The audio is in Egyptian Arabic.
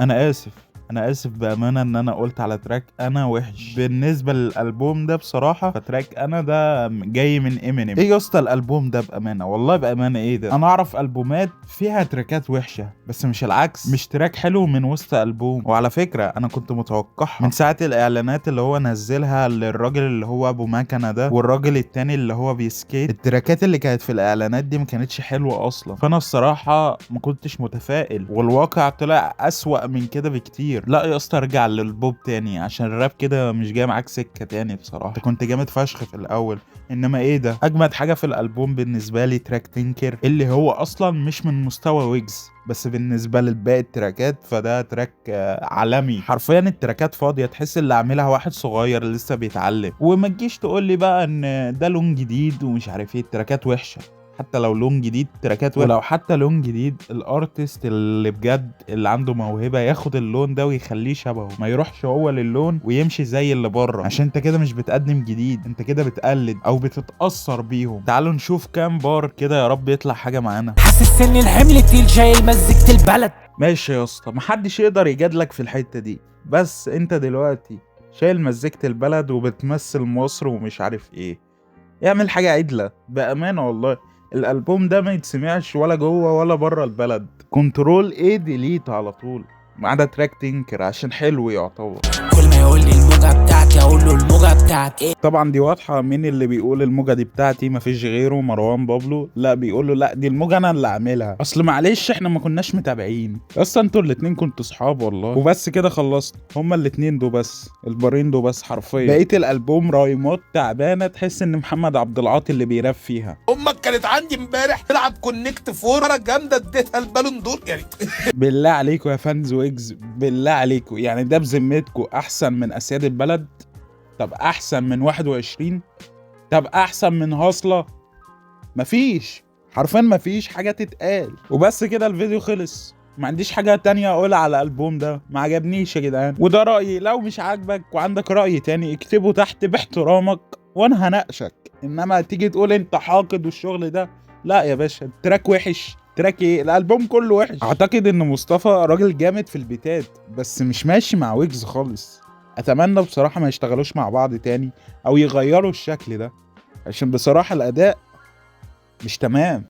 انا اسف، انا اسف بامانه ان انا قلت على track انا وحش. بالنسبة للالبوم ده بصراحة، ف track انا ده جاي من امينيم. ايه يا اسطى الالبوم ده بامانه، والله بامانه ايه ده. انا اعرف البومات فيها تراكات وحشة بس مش العكس، مش track حلو من وسط البوم. وعلى فكرة انا كنت متوقعها من ساعة الاعلانات اللي هو نزلها للراجل اللي هو ابو مكنه ده والراجل التاني اللي هو بي skate. التراكات اللي كانت في الاعلانات دي ما كانتش حلوة اصلا، فانا الصراحة ما كنتش متفائل، والواقع طلع اسوأ من كده بكتير. لا يا اسطى ارجع للبوب تاني عشان الراب كده مش جاي معاك سكة تاني بصراحة. انت كنت جامد فشخ في الاول، انما ايه ده. اجمد حاجة في الالبوم بالنسبة لي track تنكر، اللي هو اصلا مش من مستوى ويجز، بس بالنسبة للباقي التراكات فده track عالمي حرفيا. التراكات فاضية، تحس اللي عاملها واحد صغير لسه بيتعلم. وما تجيش تقول لي بقى ان ده لون جديد ومش عارف ايه، التراكات وحشة حتى لو لون جديد، تراكات وحشة. ولو حتى لون جديد، ال artist اللي بجد اللي عنده موهبة ياخد اللون ده ويخليه شبهه، ما يروحش هو للون ويمشي زي اللي بره، عشان انت كده مش بتقدم جديد، انت كده بتقلد او بتتاثر بيهم. تعالوا نشوف كام بار كده، يا رب يطلع حاجة معانا. حاسس ان الحمل تقيل شايل مزيكة البلد. ماشي يا اسطى، محدش يقدر يجادلك في الحتة دي، بس انت دلوقتي شايل مزيكة البلد وبتمثل مصر ومش عارف ايه. اعمل حاجة عدله بامانه والله. الالبوم ده ما يتسمعش ولا جوه ولا بره البلد. control A delete على طول، ما عدا track تنكر عشان حلو يعتبر. كل ما يقول لي الموجة بتاعتي اقول له الموجة بتاعت ايه. طبعا دي واضحة مين اللي بيقول الموجه دي بتاعتي، مفيش غيره مروان بابلو. لا بيقول له لا دي الموجه انا اللي عاملها، اصل معلش احنا ما كناش متابعين اصلا، انتوا الاتنين كنتوا صحاب والله. وبس كده خلصت، هما الاتنين دول بس، البارين دول بس حرفيا. بقية الالبوم رايمات تعبانة، تحس ان محمد عبد العاطي اللي بيراب فيها. امك كانت عندي امبارح تلعب Connect Four جامدة، اديتها ال Ballon d'Or يعني. بالله عليكم يا fans ويجز، بالله عليكم، يعني ده بذمتكم احسن من اسياد البلد؟ طب احسن من 21؟ طب احسن من هاصلة؟ مفيش، حرفيا مفيش حاجة تتقال. وبس كده الفيديو خلص، ما عنديش حاجة تانية اقولها على الالبوم ده، ما عجبنيش يا جدعان، وده رأيي. لو مش عاجبك وعندك رأي تاني اكتبه تحت باحترامك وانا هناقشك، انما تيجي تقول انت حاقد والشغل ده، لا يا باشا. ال track وحش، track ايه؟ الالبوم كله وحش. اعتقد ان مصطفى راجل جامد في البيتات، بس مش ماشي مع ويجز خالص. اتمنى بصراحة ما يشتغلوش مع بعض تاني او يغيروا الشكل ده، عشان بصراحة الاداء مش تمام.